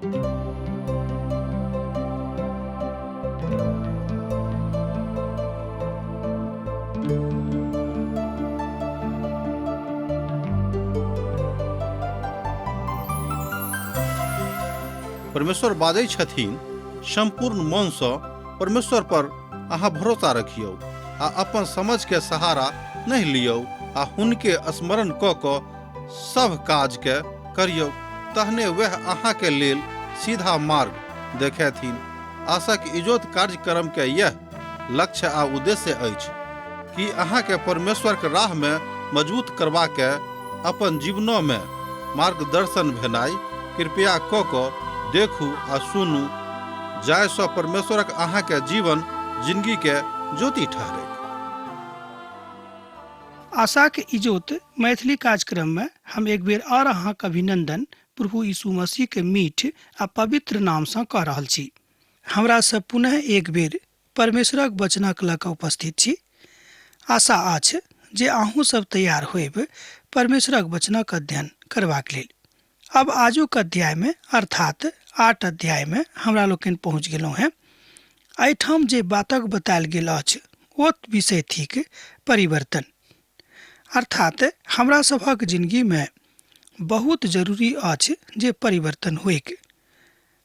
परमेश्वर बाजै छथिन, सम्पूर्ण मनसँ परमेश्वर पर अहाँ भरोसा रखियौ आ अपन समझके सहारा नहि लियौ आ हुनके स्मरण कऽ कऽ सभ काजके करियौ, तहने वएह अहाँके लेल सीधा मार्ग देखेथिन। आशाक इजोत कार्यक्रमके यैह लक्ष्य आ उद्देश्य अछि कि अहाँके परमेश्वरके राहमे मजबूत करबाके अपन जीवनोमे मार्गदर्शन भेनाइ। कृपया कऽ कऽ देखू आ सुनू जाहिसँ परमेश्वरक अहाँके जीवन जिनगीके ज्योति ठहरैक। आशाक इजोत मैथिली कार्यक्रम में हम एक बेर और अहाँक अभिनंदन प्रभु यीशु मसीह के मीठ आ पवित्र नाम सँ कऽ रहल छी। हमरा सब पुनः एक बेर परमेश्वरक वचनक लऽ कऽ उपस्थित छी। आशा अछि जे अहूँ सब तैयार होयब परमेश्वरक वचनक अध्ययन करबाक लेल। अब आजुक अध्याय में अर्थात 8 अध्याय में हमरा लोकनि पहुँच गेलहुँ हेँ। एहिठाम जे बातक बतायल गेल अछि ओ विषय थिक परिवर्तन। अर्थात हमरा सभक जिंदगी में बहुत जरूरी अछि जे परिवर्तन होइक।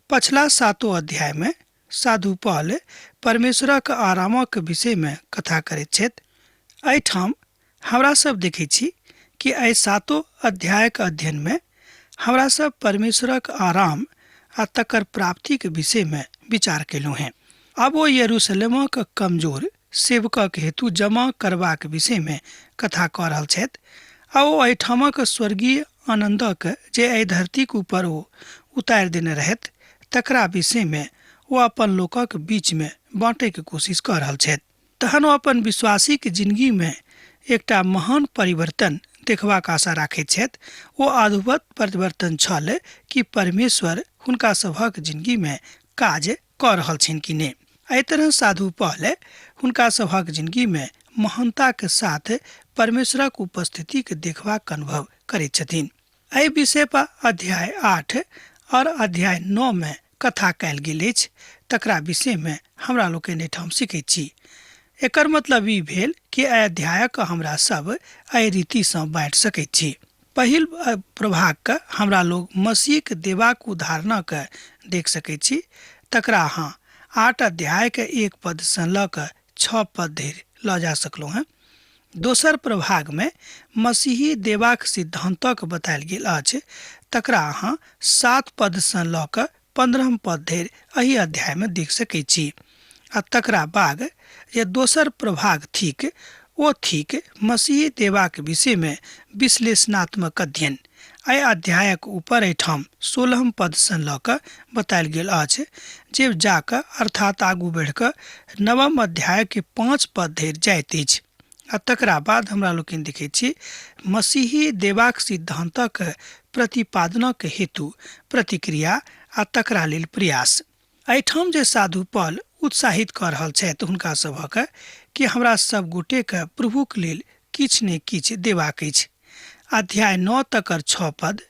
पछिला 7 अध्याय में साधु पॉल परमेश्वरक आरामक विषय में कथा करैत छथि। एहिठाम हमरा सब देखै छी कि एहि 7 अध्यायक अध्ययन में हमरा सब परमेश्वरक आराम आ तकर प्राप्तिक विषय में विचार केलहुँ हेँ। अब ओ यरूशलेमक कमजोर सेवकक हेतु जमा करबाक विषय में कथा कऽ रहल छथि आ ओ एहिठामक स्वर्गीय आनन्दक जे एहि धरतीक ऊपर ओ उतारि देने रहथि तकरा विषय में ओ अपन लोकक बीच में बाँटैके कोशिश कऽ रहल छथि। तहन ओ अपन विश्वासीक जिंदगी में एकटा महान परिवर्तन देखबाक आशा राखैत छथि। ओ अद्भुत परिवर्तन छल कि परमेश्वर हुनका सभक जिंदगी में काज कऽ रहल छनि कि नहि। एहि तरह साधु पॉल हुनका सभक जिंदगी में महानता के साथ परमेश्वरक उपस्थिति के देखबाक अनुभव करैत छथिन। एहि विषय पर अध्याय 8 और अध्याय 9 में कथा कयल गेल अछि, तकरा विषय में हमरा लोकनि एहिठाम सीखैत छी। एकर मतलब ई भेल कि एहि अध्यायक हमरा सब एहि रीति सँ बाँटि सकैत छी। पहिल प्रभाग के हमरा लोग मसीहक देबाक उदाहरणक देख सकैत छी, तकरा अहाँ 8 अध्याय के 1 पद सँ लऽ कऽ 6 पद धरि लऽ जा सकलहुँ हेँ। दोसर प्रभाग में मसीही देबाक सिद्धांतक बतायल गेल अछि, तकरा अहाँ 7 पद सँ लऽ कऽ 15 पद धरि एहि अध्याय में देख सकैत छी। आ तकरा बाद जे दोसर प्रभाग थिक ओ थिक मसीही देबाक विषय में विश्लेषणात्मक अध्ययन। एहि अध्यायक ऊपर एहिठाम 16 पद सँ लऽ कऽ बतायल गेल अछि जे जाकऽ अर्थात आगू बढ़ि कऽ 9 अध्याय के 5 पद धरि जाइत अछि। आ तकरा बाद हमरा लोकनि देखैत छी मसीही देबाक सिद्धांतक प्रतिपादनक हेतु प्रतिक्रिया आ तकरा लेल प्रयास। एहिठाम जे साधु पॉल उत्साहित कऽ रहल छथि हुनका सभक कि हमरा सब गोटेके प्रभुक लेल किछु ने किछु देबाक अछि। अध्याय 9 तकर 6 पद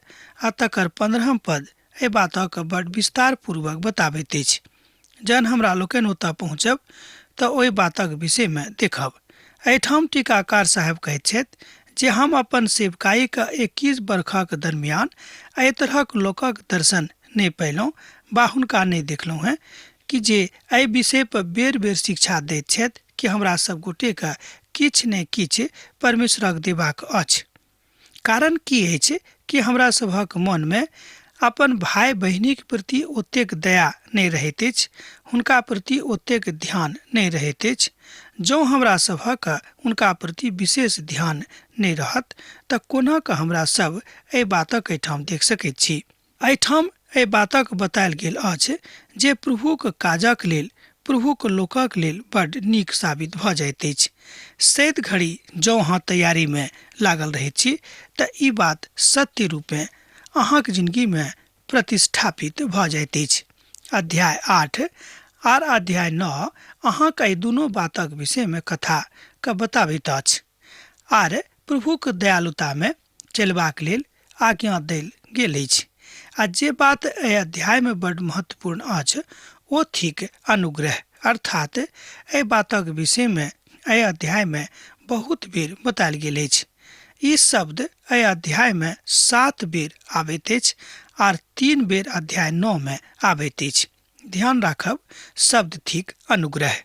आ तकर 15 पद एहि बातक बड विस्तार पूर्वक बताबैत अछि। जहन हमरा लोकनि ओतऽ पहुँचब तऽ ओहि बातक विषयमे देखब। एहिठाम टीकाकार साहेब कहैत छथि जे हम अपन सेवकाईक 21 बरखक दरमियान एहि तरहक लोकक दर्शन नहि पयलहुँ बा हुनका नहि देखलहुँ हेँ कि जे एहि विषय पर बेर बेर शिक्षा दैत छथि कि हमरा सब गोटेके किछु ने किछु परमेश्वरक देबाक अछि। कारण की अछि कि हमरा सभक मनमे अपन भाय बहिनीक प्रति ओतेक दया नहि रहैत अछि, हुनका प्रति ओतेक ध्यान नहि रहैत अछि। जँ हमरा सभक हुनका प्रति विशेष ध्यान नहि रहत तऽ कोना कऽ हमरा सब एहि बातक एहिठाम देख सकैत छी। एहिठाम एहि बातक बतायल गेल अछि जे प्रभुक काजक लेल प्रभुक लोकक लेल बड नीक साबित भऽ जाइत अछि। सैद घड़ी जँ अहाँ तैयारीमे लागल रहैत छी तऽ ई बात सत्य रूपेँ अहाँक जिंदगीमे प्रतिष्ठापित भऽ जाइत अछि। अध्याय 8 आर अध्याय 9 अहाँक एहि दुनू बातक विषयमे कथा के बताबैत अछि आर प्रभुक दयालुतामे चलबाक लेल आज्ञा देल गेल अछि। आ जे बात एहि अध्याय में बड महत्वपूर्ण अछि ओ थिक अनुग्रह। अर्थात एहि बातक विषय में एहि अध्याय में बहुत बेर बतायल गेल अछि। ई शब्द एहि अध्याय में 7 बेर आबैत अछि आर 3 बेर अध्याय 9 में आबैत अछि। ध्यान राखब, शब्द थिक अनुग्रह।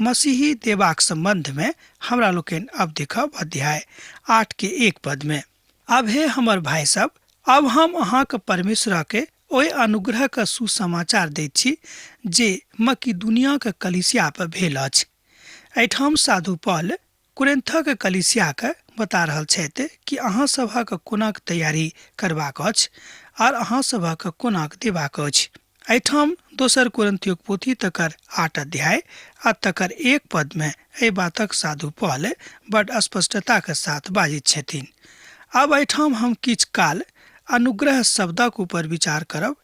मसीही देबाक संबंध में हमरा लोकनि अब देखब अध्याय 8 के 1 पद में। अब हे हमर भाई सब, अब हम अहाँक परमेश्वर के ओहि अनुग्रह के सुसमाचार दैत छी जे मकिदुनिया के कलीसिया पर भेल अछि। एहिठाम साधु पॉल कुरिन्थक कलीसिया के बता रहल छथि कि अहाँ सभक कोनाक तैयारी करबाक अछि और अहाँ सभक कोनाक देबाक अछि। एहिठाम दोसर कुरिन्थियोक पोथी तकर 8 अध्याय आ तकर 1 पद में एहि बातक साधु पॉल बड स्पष्टता के साथ बाजैत छथिन। अब एहिठाम हम किछु काल अनुग्रह शब्दक ऊपर विचार करब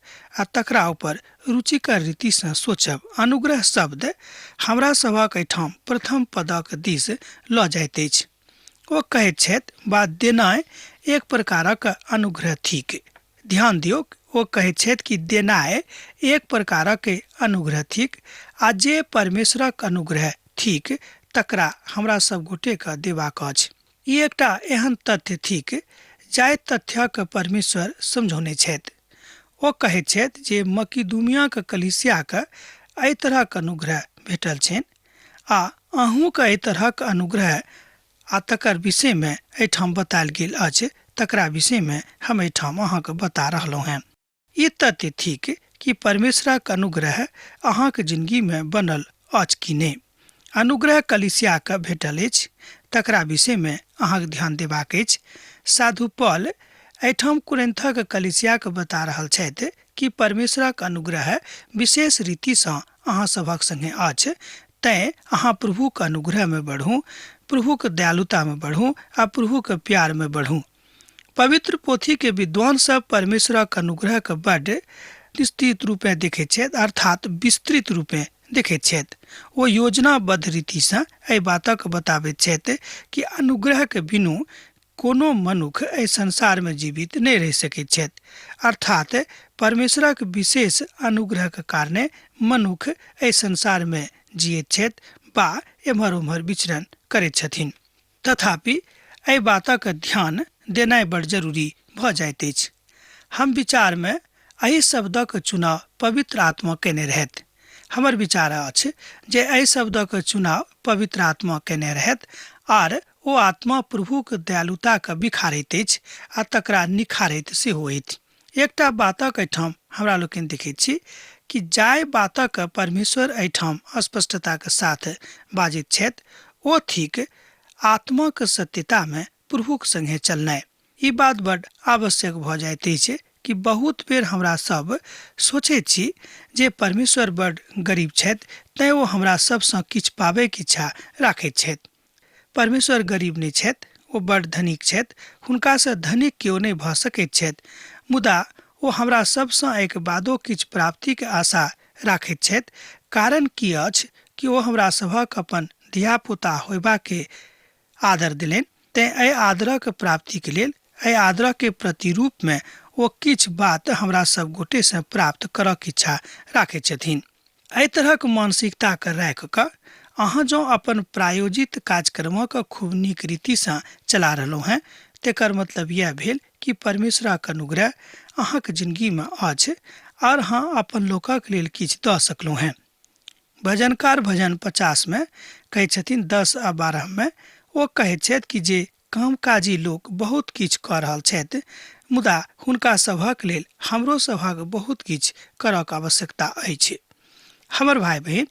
आ तकरा ऊपर रुचिकर रीति से सोचब। अनुग्रह शब्द हमरा सभक एहिठाम प्रथम पदक दिस लऽ जाइत अछि। ओ कहैत छथि बा देनाइ एक प्रकारक अनुग्रह थिक। ध्यान दियौ, ओ कहैत छथि कि देनाइ एक प्रकारक अनुग्रह थिक आ जे परमेश्वरक अनुग्रह थिक तकरा हमरा सब गोटेके देबाक अछि। ई एकटा एहन तथ्य थिक जाहि तथ्यक परमेश्वर समझौने छथि। ओ कहैत छथि जे मकिदुनियाक कलीसियाके एहि तरहक अनुग्रह भेटल छनि आ अहूँके एहि तरहक अनुग्रह आ तकर विषयमे एहिठाम बतायल गेल अछि, तकरा विषयमे हम एहिठाम अहाँके बता रहलहुँ हेँ। ई तथ्य थिक कि परमेश्वरक अनुग्रह अहाँके जिंदगीमे बनल अछि कि नहि। अनुग्रह कलीसियाके भेटल अछि, तकरा विषयमे अहाँके ध्यान देबाक अछि। साधु पॉल एहिठाम कुरिन्थक कलीसियाके बता रहल छथि कि परमेश्वरक अनुग्रह विशेष रीतिसँ अहाँ सभक संगे अछि, तैं अहाँ प्रभुक अनुग्रहमे बढ़ू, प्रभुक दयालुतामे बढ़ू आ प्रभुक प्यारमे बढ़ू। पवित्र पोथी के विद्वान सब परमेश्वरक अनुग्रहके बड विस्तृत रूपे देखैत छथि, अर्थात विस्तृत रूपे देखैत छथि। ओ योजनाबद्ध रीतिसँ एहि बातक बताबैत छथि कि अनुग्रहके बिनु कोनो मनुख एहि संसारमे जीवित नहि रहि सकैत छथि। अर्थात परमेश्वरक विशेष अनुग्रहके कारणे मनुख एहि संसारमे जियैत छथि बा एम्हर ओम्हर विचरण करैत छथिन। तथापि एहि बातक ध्यान देनाइ बड़ जरूरी भऽ जाइत अछि। हम विचारमे एहि शब्दक चुनाव पवित्र आत्मा केने रहथि। हमर विचार अछि जे एहि शब्दक चुनाव पवित्र आत्मा केने रहथि आर ओ आत्मा प्रभुक दयालुताके बिखारैत अछि आ तकरा निखारैत सेहो अछि। एकटा बातक एहिठाम हमरा लोकनि देखैत छी कि जाहि बातक परमेश्वर एहिठाम स्पष्टताके साथ बाजैत छथि ओ थिक आत्माक सत्यतामे प्रभुक संगे चलनाइ। ई बात बड आवश्यक भऽ जाइत अछि कि बहुत बेर हमरा सब सोचैत छी जे परमेश्वर बड गरीब छथि तैं ओ हमरा सबसँ किछु पाबैके इच्छा राखैत छथि। परमेश्वर गरीब नहि छथि, ओ बड धनिक छथि, हुनकासँ धनिक केओ नहि भऽ सकैत छथि, मुदा ओ हमरा सबसँ एक बादो किछु प्राप्तिके आशा राखैत छथि। कारण की अछि कि ओ हमरा सभक अपन धियापुता होयबाके आदर देलनि, तैं एहि आदरक प्राप्तिके लेल, एहि आदरके प्रतिरूपमे ओ किछु बात हमरा सब गोटेसँ प्राप्त करऽके इच्छा राखैत छथिन। एहि तरहक मानसिकताके राखि कऽ अहाँ जँ अपन प्रायोजित कार्यक्रमक खूब नीक रीतिसँ चला रहलहुँ हेँ तेकर मतलब यह भेल कि परमेश्वरक अनुग्रह अहाँके जिंदगीमे अछि और अहाँ अपन लोकक लेल किछु दऽ सकलहुँ हेँ। भजनकार भजन 50 में कहै छथिन 10 आ 12 में ओ कहैत छथि कि जे कामकाजी लोक बहुत किछु कऽ रहल छथि मुदा हुनका सभक लेल हमरो सभक बहुत किछु करऽके आवश्यकता अछि। हमर भाई बहिन,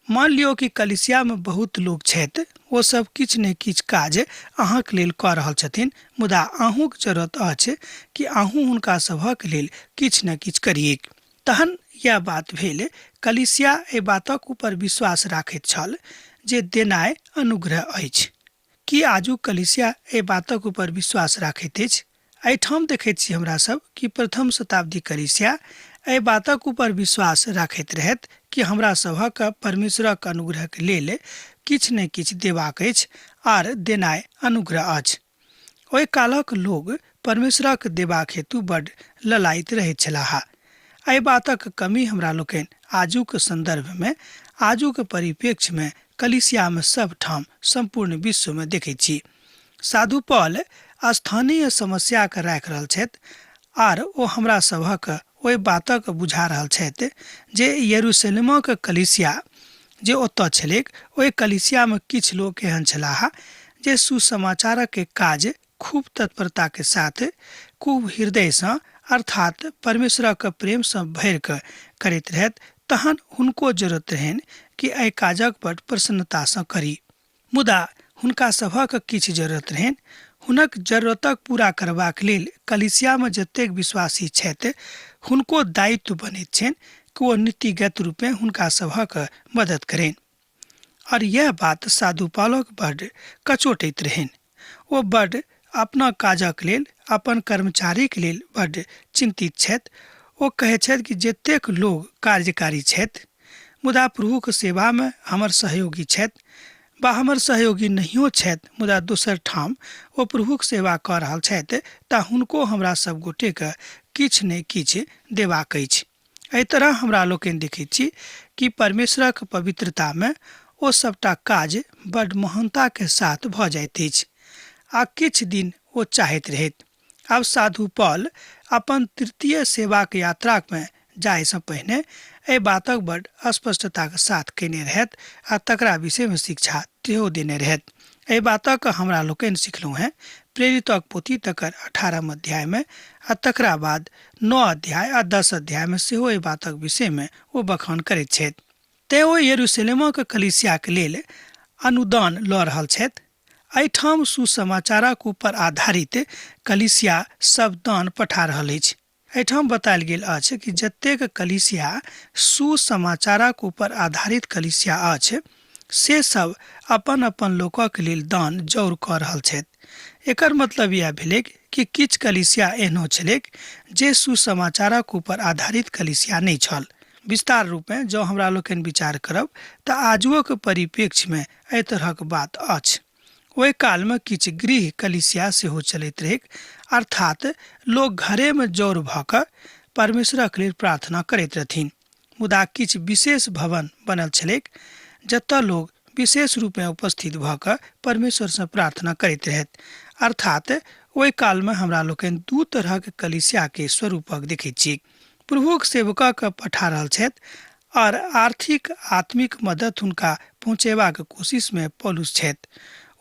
मान लियौ कि कलीसियामे बहुत लोक छथि, ओ सब किछु ने किछु काज अहाँके लेल कऽ रहल छथिन, मुदा अहूँके जरूरत अछि कि अहूँ हुनका सभक लेल किछु ने किछु करियैक। तहन यह बात भेल कलीसिया एहि बातक ऊपर विश्वास राखैत छल जे देनाइ अनुग्रह अछि। की आजुक कलीसिया एहि बातक ऊपर विश्वास राखैत अछि? एहिठाम देखैत छी हमरा सब कि प्रथम शताब्दी कलीसिया एहि बातक ऊपर विश्वास राखैत रहैत कि हमरा सभक परमेश्वरक अनुग्रहके लेल किछु ने किछु देबाक अछि आर देनाइ अनुग्रह अछि। ओहि कालक लोग परमेश्वरक देबाक हेतु बड ललायित रहैत छलाह। एहि बातक कमी हमरा लोकनि आजुक संदर्भमे, आजुक परिप्रेक्ष्यमे कलीसियामे सब ठाम सम्पूर्ण विश्वमे देखैत छी। साधु पॉल स्थानीय समस्याके राखि रहल छथि आर ओ हमरा सभक ओहि बातक बुझा रहल छथि जे यरूशलेमक कलीसिया जे ओतऽ छलैक, ओहि कलीसियामे किछु लोक एहन छलाह जे सुसमाचारक काज खूब तत्परताके साथ, खूब हृदयसँ अर्थात परमेश्वरक प्रेमसँ भरि कऽ करैत रहथि। तहन हुनको जरूरत रहनि कि एहि काजक बड प्रसन्नतासँ करी, मुदा हुनका सभक किछु जरूरत रहनि। हुनक जरूरतक पूरा करबाक लेल कलीसियामे जतेक विश्वासी छथि हुनको दायित्व बनैत छनि कि ओ नीतिगत रूपे हुनका सभक मदद करनि। और यह बात साधु पालक बड कचोटैत रहनि। ओ बड अपना काजक लेल, अपन कर्मचारीके लेल बड चिन्तित छथि। ओ कहै छथि कि जतेक लोग कार्यकारी छथि मुदा प्रभुके सेवामे हमर सहयोगी छथि बा हमर सहयोगी नहियो छथि, मुदा दोसर ठाम ओ प्रभुक सेवा कऽ रहल छथि, तऽ हुनको हमरा सब गोटेके किछु ने किछु देबाक अछि। एहि तरह हमरा लोकनि देखैत छी कि परमेश्वरक पवित्रतामे ओ सबटा काज बड महानताके साथ भऽ जाइत अछि आ किछु दिन ओ चाहैत रहैत। आब साधु पॉल अपन तृतीय सेवाक यात्रामे जायसँ पहिने एहि बातक बड स्पष्टताके साथ कयने रहथि आ तकरा विषयमे शिक्षा सेहो देने रहथि। एहि बातक हमरा लोकनि सिखलहुँ हेँ प्रेरितक पोथी तकर 18 अध्यायमे आ तकरा बाद 9 अध्याय आ 10 अध्यायमे सेहो एहि बातक विषयमे ओ बखान करैत छथि। तेँ ओ यरूशलेमक कलीसियाके लेल अनुदान लऽ रहल छथि। एहिठाम सुसमाचारक ऊपर आधारित कलीसिया सब दान पठा रहल अछि। एहिठाम बतायल गेल अछि कि जतेक कलीसिया सुसमाचारक ऊपर आधारित कलीसिया अछि से सब अपन अपन लोकक लेल दान जौर कऽ रहल छथि। एकर मतलब इएह भेलै कि किछु कलीसिया एहनो छलैक जे सुसमाचारक ऊपर आधारित कलीसिया नहि छल। विस्तार रूपमे जँ हमरा लोकनि विचार करब तऽ आजुओक परिप्रेक्ष्यमे एहि तरहक बात अछि। ओहि कालमे किछु गृह कलीसिया सेहो चलैत रहैक, अर्थात लोक घरेमे जौर भऽ कऽ परमेश्वरक लेल प्रार्थना करैत रहथिन, मुदा किछु विशेष भवन बनल छलैक जतऽ लोक विशेष रूपमे उपस्थित भऽ कऽ परमेश्वरसँ प्रार्थना करैत रहथि। अर्थात ओहि कालमे हमरा लोकनि दू तरहक कलीसियाके स्वरूपक देखैत छी। प्रभुक सेवकक पठा रहल छथि और आर्थिक आत्मिक मदद हुनका पहुँचेबाक कोशिशमे पौलुस छथि।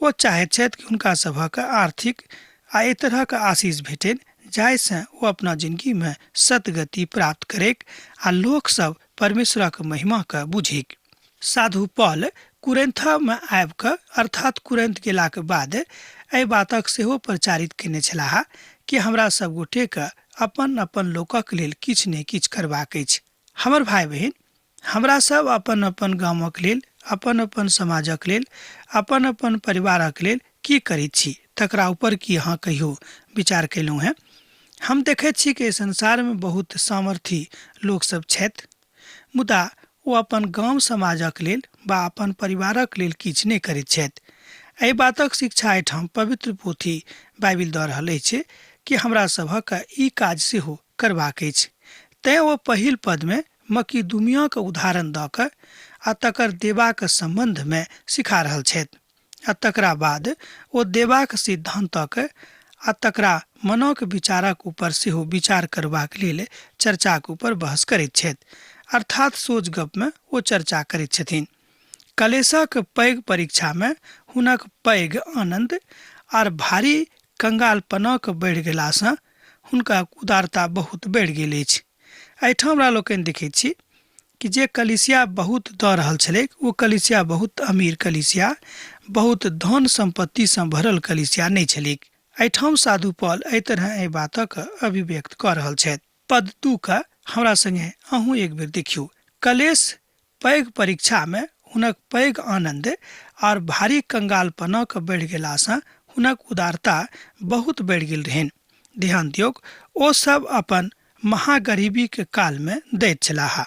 ओ चाहैत छथि कि हुनका सभक आर्थिक आ एहि तरहक आशीष भेटनि जाहिसँ ओ अपना जिंदगीमे सतगति प्राप्त करैक आ लोकसभ परमेश्वरक महिमाके बुझिक। साधु पॉल कुरिन्थमे आबि कऽ अर्थात कुरिन्थ गेलाक बाद एहि बातक सेहो प्रचारित कयने छलाह कि हमरा सब गोटेके अपन अपन लोकक लेल किछु ने किछु करबाक अछि। हमर भाई बहिन, हमरा सब अपन अपन गामक लेल, अपन अपन समाजक लेल, अपन अपन परिवारक लेल की करैत छी तकरा ऊपर की अहाँ कहियो विचार कयलहुँ हेँ? हम देखैत छी कि संसारमे बहुत सामर्थी लोकसभ छथि, मुदा ओ अपन गाम समाजक लेल बा अपन परिवारक लेल किछु नहि करैत छथि। एहि बातक शिक्षा एहिठाम पवित्र पोथी बाइबिल दऽ रहल अछि कि हमरा सभक ई काज सेहो करबाक अछि। तेँ ओ पहिल पदमे मकिदुनियाक उदाहरण दऽ कऽ आ तकर देबाक सम्बन्धमे सिखा रहल छथि आ तकरा बाद ओ देबाक सिद्धान्तक आ तकरा मनक विचारक ऊपर सेहो विचार करबाक लेल चर्चाक ऊपर बहस करैत छथि, अर्थात सोझ गपमे ओ चर्चा करैत छथिन। कलेशक पैघ परीक्षामे हुनक पैघ आनन्द आर भारी कंगालपनक बढ़ि गेलासँ हुनका उदारता बहुत बढ़ि गेल अछि। एहिठाम हमरा लोकनि देखैत छी कि जे कलीसिया बहुत दऽ रहल छलैक ओ कलीसिया बहुत अमीर कलीसिया, बहुत धन सम्पत्तिसँ भरल कलीसिया नहि छलैक। एहिठाम साधु पॉल एहि तरह एहि बातक अभिव्यक्त कऽ रहल छथि। पद 2 के हमरा संगे अहूँ एक बेर देखियौ। कलेश पैघ परीक्षामे हुनक पैघ आनन्द आर भारी कंगालपनक बढ़ि गेलासँ हुनक उदारता बहुत बढ़ि गेल रहनि। ध्यान दियौक, ओ सब अपन महागरीबीके कालमे दैत छलाह।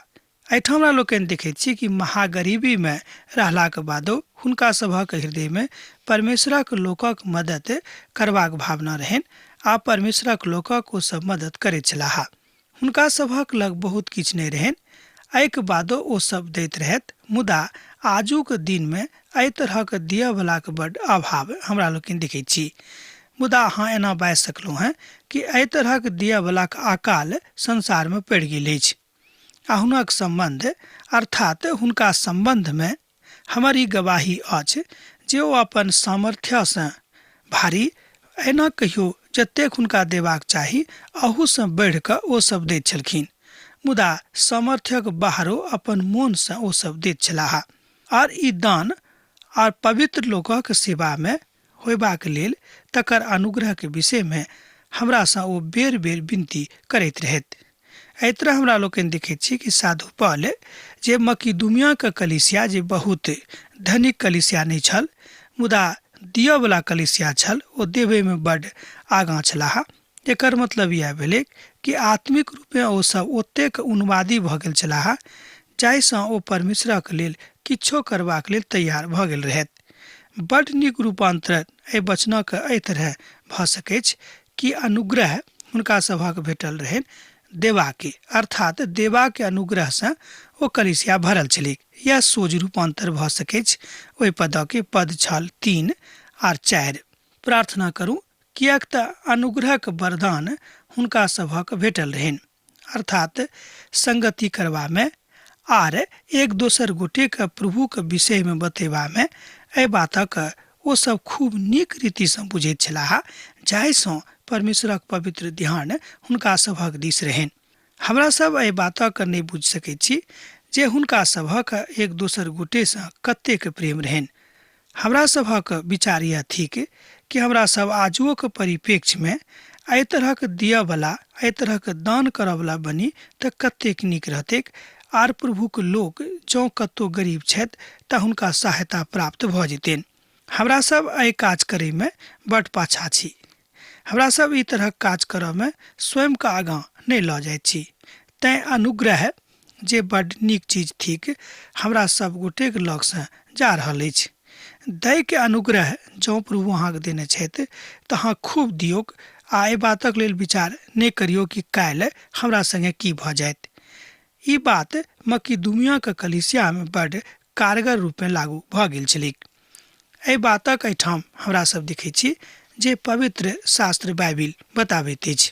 एहिठाम हमरा लोकनि देखैत छी कि महागरीबीमे रहलाक बादो हुनका सभक हृदयमे परमेश्वरक लोकक मदद करबाक भावना रहनि आ परमेश्वरक लोकक ओ सब मदद करैत छलाह। हुनका सभक लग बहुत किछु नहि रहनि, एहिके बादो ओ सब दैत रहैत। मुदा आजुक दिनमे एहि तरहक दियऽवलाके बड्ड अभाव हमरा लोकनि देखैत छी। मुदा अहाँ एना बाजि सकलहुँ हेँ कि एहि तरहक दियऽवलाक अकाल संसारमे पड़ि गेल अछि। आ हुनक सम्बन्ध अर्थात हुनका सम्बन्धमे हमर ई गवाही अछि जे ओ अपन सामर्थ्यसँ भारी एना कहियो जतेक हुनका देबाक चाही अहूसँ बढ़ि कऽ ओ सब दैत छलखिन, मुदा सामर्थ्यक बाहरो अपन मोनसँ ओ सब दैत छलाह। आर ई दान आर पवित्र लोकक सेवामे होयबाक लेल तकर अनुग्रहके विषयमे हमरासँ ओ बेर बेर विनती करैत रहैत। एहि तरह हमरा लोकनि देखैत छी कि साधु पॉल जे मकिदुनियाके कलीसिया, जे बहुत धनिक कलीसिया नहि छल मुदा दियऽवला कलीसिया छल, ओ देबैमे बड्ड आगाँ छलाह। एकर मतलब इएह भेलै कि आत्मिक रूपेँ ओ सब ओतेक उन्मादी भऽ गेल छलाह जाहिसँ ओ परमेश्वरक लेल किछो करबाक लेल तैयार भऽ गेल रहथि। बड्ड नीक रूपान्तरण एहि वचनक एहि तरह भऽ सकैछ कि अनुग्रह हुनका सभक भेटल रहनि देबाके, अर्थात देबाके अनुग्रहसँ ओ कलीसिया भरल छलैक। यह सोझ रूपान्तर भऽ सकैछ ओहि पदके। पद छल 3 आर 4। प्रार्थना करू, किएक तऽ अनुग्रहक वरदान हुनका सभक भेटल रहनि, अर्थात संगति करबामे आर एक दोसर गोटेके प्रभुके विषयमे बतेबामे एहि बातक ओ सब खूब नीक रीतिसँ बुझैत छलाह, जाहिसँ परमेश्वरक पवित्र ध्यान हुनका सभक दिस रहनि। हमरा सब एहि बातक नहि बुझि सकैत छी जे हुनका सभक एक दोसर गोटेसँ कतेक प्रेम रहनि। हमरा सभक विचार यह थिक कि हमरा सब आजुओक परिप्रेक्ष्यमे एहि तरहक दियऽवला, एहि तरहक दान करऽवला बनी तऽ कतेक नीक रहतैक। आर प्रभुक लोक जँ कतहु गरीब छथि तऽ हुनका सहायता प्राप्त भऽ जेतनि। हमरा सब एहि काज करैमे बड्ड पाछा छी। हमरा सब ई तरहक काज करऽमे स्वयंके आगाँ नहि लऽ जाइत छी। तैँ अनुग्रह जे बड्ड नीक चीज थिक हमरा सब गोटेक लगसँ जा रहल अछि। दैके अनुग्रह जँ प्रभु अहाँके देने छथि तऽ अहाँ खूब दियौक आ एहि बातक लेल विचार नहि करियौ कि काल्हि हमरा संगे की भऽ जायत। ई बात मकिदुनियाके कलीसियामे बड्ड कारगर रूपमे लागू भऽ गेल छलैक। एहि बातक एहिठाम हमरा सब देखै छी जे पवित्र शास्त्र बाइबिल बताबैत अछि।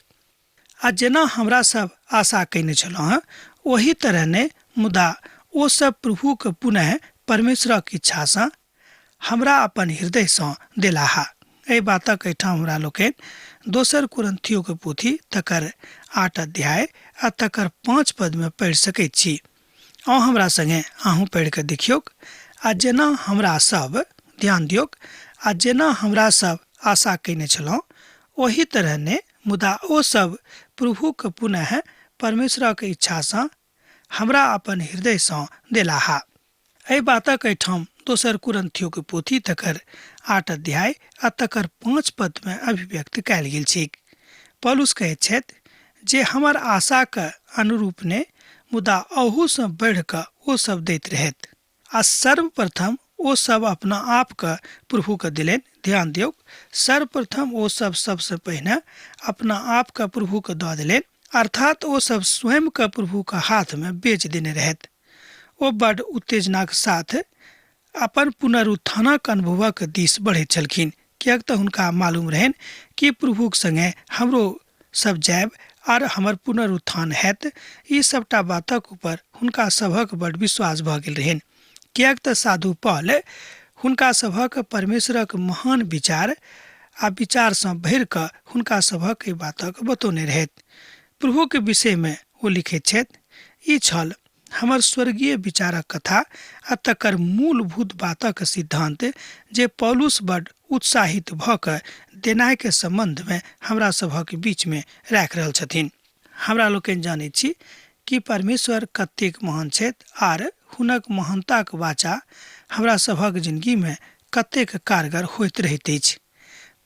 आ जेना हमरा सब आशा कयने छलहुँ हँ ओही तरह नहि, मुदा ओ सब प्रभुके पुनः परमेश्वरक इच्छासँ हमरा अपन हृदयसँ देलाह। एहि बातक एहिठाम हमरा लोकनि दोसर कुरिन्थियोके पोथी तकर 8 अध्याय आ तकर 5 पदमे पढ़ि सकैत छी। अहाँ हमरा संगे अहूँ पढ़ि कऽ देखियौक। आ जेना हमरा सब, ध्यान दियौक, आ जेना हमरा सब आशा कयने छलहुँ ओही तरह नहि, मुदा ओ सब प्रभुके पुनः परमेश्वरक इच्छासँ हमरा अपन हृदयसँ देलाह। एहि बातक एहिठाम दोसर कुरिन्थियोके पोथी तकर 8 अध्याय आ तकर 5 पदमे अभिव्यक्त कयल गेल छैक। पौलुस कहैत छथि जे हमर आशाके अनुरूप नहि, मुदा अहूसँ बढ़ि कऽ ओ सब दैत रहैत। आ सर्वप्रथम ओ सब अपना आपके प्रभुके देलनि। ध्यान दियौक, सर्वप्रथम ओ सब सबसँ पहिने अपना आपके प्रभुके दऽ देलनि, अर्थात ओ सब स्वयंके प्रभुके हाथमे बेच देने रहैत। ओ बड्ड उत्तेजनाक साथ अपन पुनरुत्थानक अनुभवक दिस बढ़ैत छलखिन, किएक तऽ हुनका मालूम रहनि कि प्रभुक संगे हमरो सब जायब आर हमर पुनरुत्थान हैत। ई सबटा बातक ऊपर हुनका सभक बड्ड विश्वास भऽ गेल रहनि, किएक तऽ साधु पॉल हुनका सभक परमेश्वरक महान विचार आ विचारसँ भरि कऽ हुनका सभक एहि बातक बतौने रहथि। प्रभुके विषयमे ओ लिखैत छथि, ई छल हमर स्वर्गीय विचारक कथा आ तकर मूलभूत बातक सिद्धांत जे पौलुस बड्ड उत्साहित भऽ कऽ देनाइके सम्बन्धमे हमरा सभक बीचमे राखि रहल छथिन। हमरा लोकनि जानैत छी कि परमेश्वर कतेक महान छथि आर हुनक महानताक वाचा हमरा सभक जिनगीमे कतेक कारगर होइत रहैत अछि।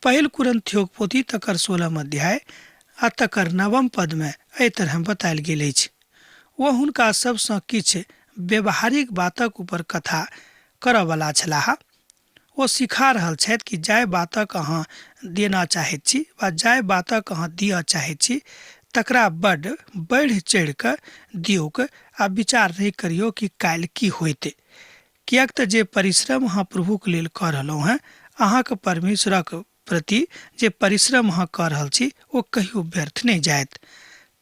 पहिल कुरिन्थियोक पोथी तकर 16 अध्याय आ तकर 9 पदमे एहि तरह बतायल गेल अछि। ओ हुनका सबसँ किछु व्यवहारिक बातक ऊपर कथा करऽवला छलाह। ओ सिखा रहल छथि कि जाहि बातक अहाँ देना चाहैत छी वा जाहि बातक अहाँ दिअ चाहैत छी तकरा बड्ड बढ़ि चढ़ि कऽ दियौक आ विचार नहि करियौ कि काल्हि की होइतै। किएक तऽ जे परिश्रम अहाँ प्रभुक लेल कऽ रहलहुँ हेँ, अहाँक परमेश्वरक प्रति जे परिश्रम अहाँ कऽ रहल छी ओ कहियो व्यर्थ नहि जायत।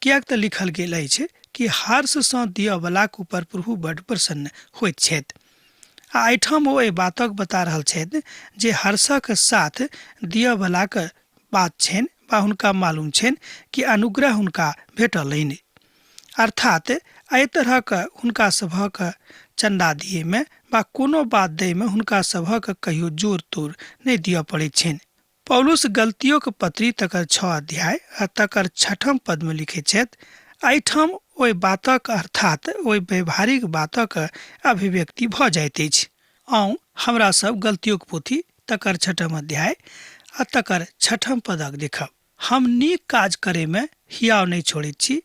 किएक तऽ लिखल गेल अछि कि हर्षसँ दिअवलाक ऊपर प्रभु बड्ड प्रसन्न होइत छथि। आ एहिठाम ओ एहि बातक बता रहल छथि जे हर्षक साथ दिअवलाक बात छनि वा हुनका मालूम छनि कि अनुग्रह हुनका भेटलनि। अर्थात एहि तरहक हुनका सभक चन्दा दियैमे वा कोनो बात दैमे हुनका सभक कहियो जोर तोर नहि दिअ पड़ैत छनि। पौलुस गलतियोक पत्री तकर 6 अध्याय आ तकर 6 पदमे लिखैत छथि, एहिठाम ओहि बातक अर्थात ओहि व्यवहारिक बातक अभिव्यक्ति भऽ जाइत अछि। आउ हमरा सब गलतियोक पोथी तकर 6 अध्याय आ तकर 6 पदक देखब। हम नीक काज करैमे हियाव नहि छोड़ैत छी,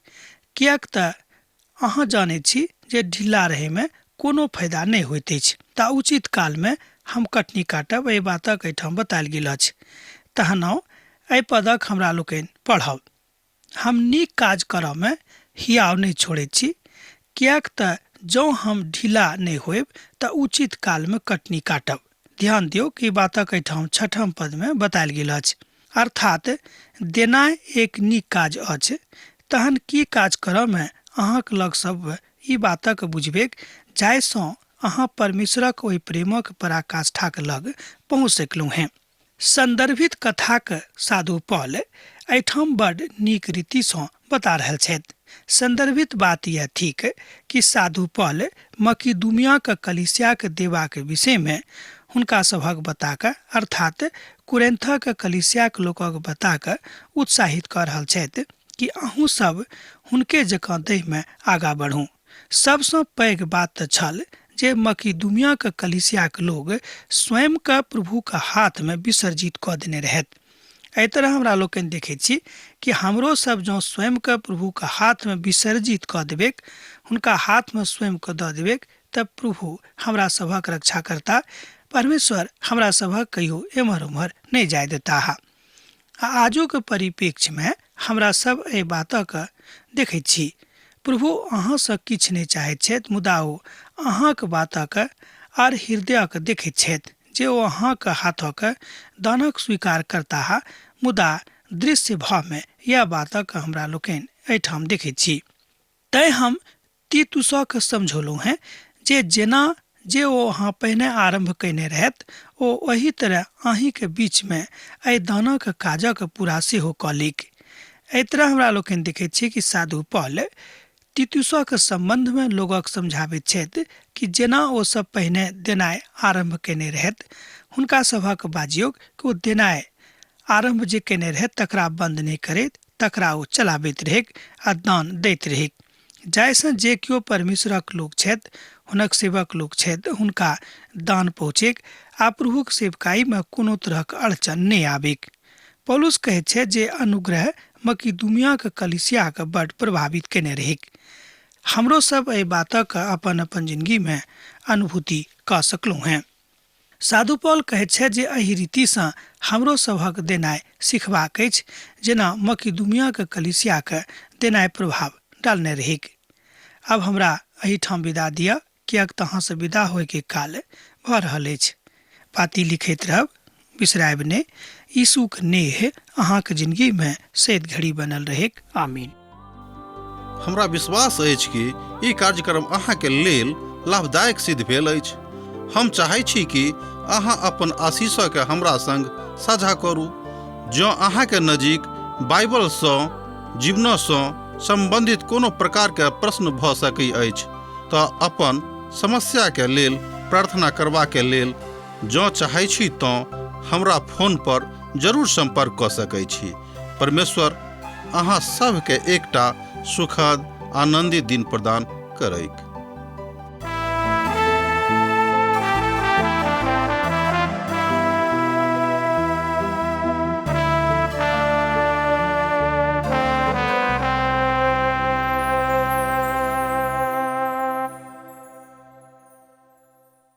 किएक तऽ अहाँ जानैत छी जे ढिल्ला रहैमे कोनो फायदा नहि होइत अछि। तऽ उचित कालमे हम कटनी काटब, एहि बातक एहिठाम बतायल गेल अछि। तहन आउ एहि पदक हमरा लोकनि पढ़ब। हम नीक काज करऽमे हियाव नहि छोड़ैत छी, किएक तऽ जँ हम ढिला नहि होयब तऽ उचित कालमे कटनी काटब। ध्यान दियौ कि बातक एहिठाम 6 पदमे बतायल गेल अछि। अर्थात देनाइ एक नीक काज अछि, तहन की काज करऽमे अहाँक लग सब ई बातक बुझबेक जाहिसँ अहाँ परमेश्वरक ओहि प्रेमक पराकाष्ठाक लग पहुँच सकलहुँ हेँ। संदर्भित कथाक साधु पॉल एहिठाम बड नीक रीतिसँ बता रहल छथि। संदर्भित बात यह थिक कि साधु पॉल मकिदुमियाक कलीसियाक देबाक विषयमे हुनका सभक बता कऽ अर्थात कुरेन्थक कलीसियाक लोकक बता कऽ उत्साहित कऽ रहल छथि कि अहूँ सब हुनके जकाँ देहमे आगाँ बढ़ू। सबसँ पैघ बात तऽ छल जे मकिदुमियाक कलीसियाक लोग स्वयंके प्रभुक हाथमे विसर्जित कऽ देने रहथि। एहि तरह हमरा लोकनि देखैत छी कि हमरो सब जँ स्वयंके प्रभुक हाथमे विसर्जित कऽ देबेक, हुनका हाथमे स्वयंके दऽ देबेक, तऽ प्रभु हमरा सभक रक्षा करता। परमेश्वर हमरा सभक कहियो एम्हर ओम्हर नहि जाय देताह। आ आजुक परिप्रेक्ष्यमे हमरा सब एहि बातक देखैत छी। प्रभु अहाँसँ किछु नहि चाहैत छथि, मुदा ओ अहाँक बातक आर हृदयक देखैत छथि जे ओ अहाँक हाथक दानक स्वीकार करताह, मुदा दृश्य भावमे यैह बातक हमरा लोकनि एहिठाम देखैत छी। तैं हम तीतुसक समझौलहुँ हेँ जे जेना जे ओ अहाँ पहिने आरम्भ कयने रहथि ओ ओही तरह अहींक बीचमे एहि दानक काजक पूरा सेहो कऽ लीक। एहि तरह हमरा लोकनि देखैत छी कि साधु पॉल तीतुसक सम्बन्धमे लोकक समझाबैत छथि कि जेना ओ सब पहिने देनाइ आरम्भ कयने रहथि, हुनका सभक बाजियौक कि ओ देनाइ आरम्भ जे कयने रहथि तकरा बन्द नहि करैत, तकरा ओ चलाबैत रहैक आ दान दैत रहैक, जाहिसँ जे केओ परमेश्वरक लोक छथि, हुनक सेवक लोक छथि, हुनका दान पहुँचैक आ प्रभुक सेवकाईमे कोनो तरहक अड़चन नहि आबैक। पौलुस कहैत छथि जे अनुग्रह मकिदुमियाक कलीसियाक बड प्रभावित कयने रहैक। हमरो सब एहि बातक अपन अपन जिंदगीमे अनुभूति कऽ सकलहुँ हेँ। साधु पॉल कहैत छथि जे एहि रीतिसँ हमरो सभक देनाइ सिखबाक अछि, जेना मकिदुमियाक कलीसियाक देनाइ प्रभाव डालने रहैक। आब हमरा एहिठाम विदा दिअ, किएक तऽ अहाँसँ विदा होइके काल भऽ रहल अछि। पाती लिखैत रहब, बिसरायब नहि। यीशुक नेह अहाँक जिंदगीमे सैद घड़ी बनल रहैक। आमीन। हमरा विश्वास अछि कि ई कार्यक्रम अहाँके लेल लाभदायक सिद्ध भेल अछि। हम चाहै छी कि अहाँ अपन आशीषके हमरा संग साझा करू। जँ अहाँके नजीक बाइबलसँ जीवनसँ सम्बन्धित कोनो प्रकारके प्रश्न भऽ सकै अछि तऽ अपन समस्याके लेल प्रार्थना करबाके लेल जँ चाहै छी तँ हमरा फोन पर जरूर सम्पर्क कऽ सकै छी। परमेश्वर अहाँ सभके एकटा सुखद आनन्दित दिन प्रदान करैक।